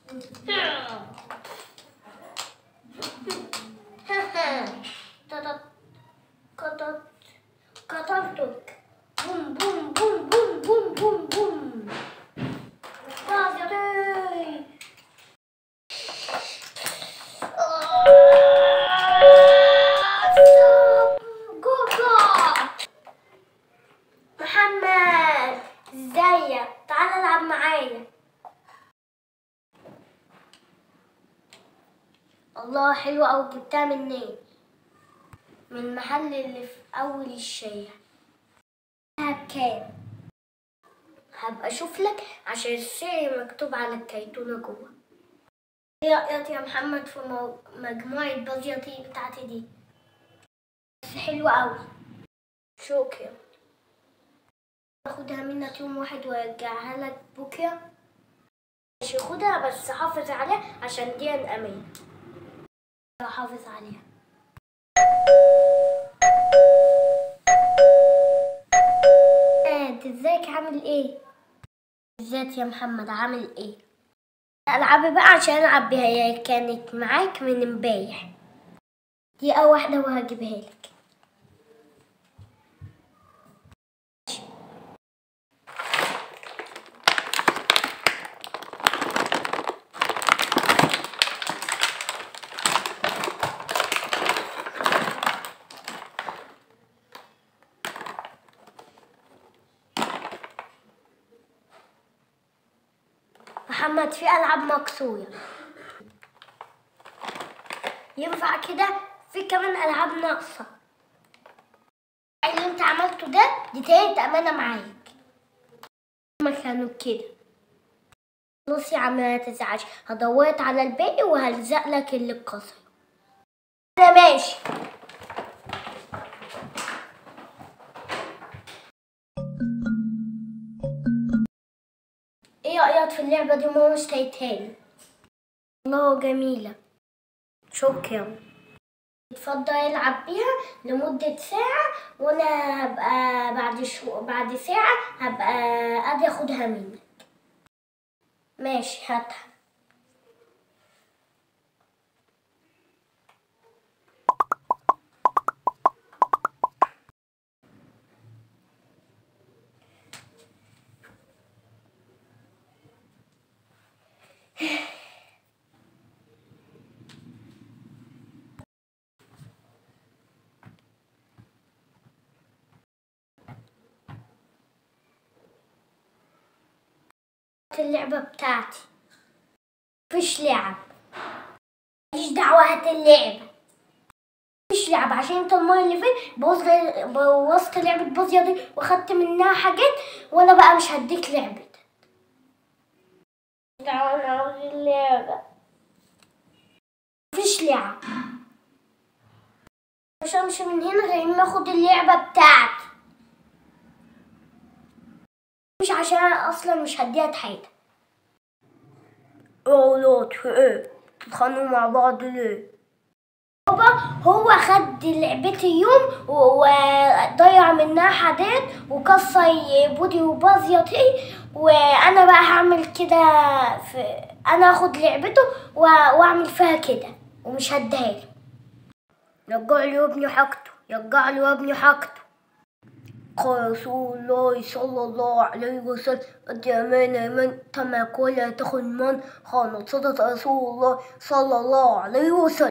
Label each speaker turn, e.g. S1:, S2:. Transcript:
S1: قتلتك. بوم بوم بوم بوم بوم بوم بوم. محمد ازيك؟ تعال العب معايا. الله حلوة أوي. جبتها منين؟ من المحل اللي في أول الشارع. بكام؟ هبقى أشوف لك عشان السعر مكتوب على الكرتونة جوه. ايه رأيك يا محمد في مجموعة بازياتي بتاعتي دي؟ بس حلوة أوي. شكرا. اخدها منك يوم واحد وارجعها لك بكرة. ماشي خدها، بس حافظ عليها عشان دي أمان. حافظ عليها. ازيك عامل ايه؟ ازيك يا محمد عامل ايه؟ العبي بقى عشان العب بيها، هي كانت معاك من امبارح. دي اول واحدة وهجيبها لك. محمد في ألعاب مكسورة، ينفع كده؟ في كمان ألعاب ناقصة. اللي انت عملته ده دي تالت أمانة معاك. هما كانوا كده. خلاص يا عم ما تزعلش، هدورت على الباقي وهلزق لك اللي اتكسر. أنا ماشي. ايه رأيك في اللعبة دي؟ ماما اشتريتها لي. الله جميلة. شكرا. اتفضل العب بيها لمدة ساعة، وانا هبقى بعد ساعة هبقى اجي اخدها منك. ماشي هاتها. اللعبة بتاعتي. مفيش لعب. ماليش دعوة، هات اللعبة. مفيش لعب عشان انت المرة اللي فاتت بوظت لعبة بازيا دي واخدت منها حاجات، وانا بقى مش هديك لعبتك. دعوة، انا عاوز اللعبة. مفيش لعب. مش همشي من هنا غير ما اخد اللعبة بتاعتي. مش عشان انا اصلا مش هديها حاجة. اولاد في ايه؟ بتتخانقوا مع بعض ليه؟ بابا هو خد لعبتي يوم وضيع منها حاجات وكسر بودي وبازياتي، وانا بقى هعمل كده انا اخد لعبته واعمل فيها كده ومش هديها له. رجع له ابني حاجته، رجع له ابني حاجته. قال رسول الله صلى الله عليه وسلم: أدي أمانة من تمك ولا تخن من خان. صدق رسول الله صلى الله عليه وسلم.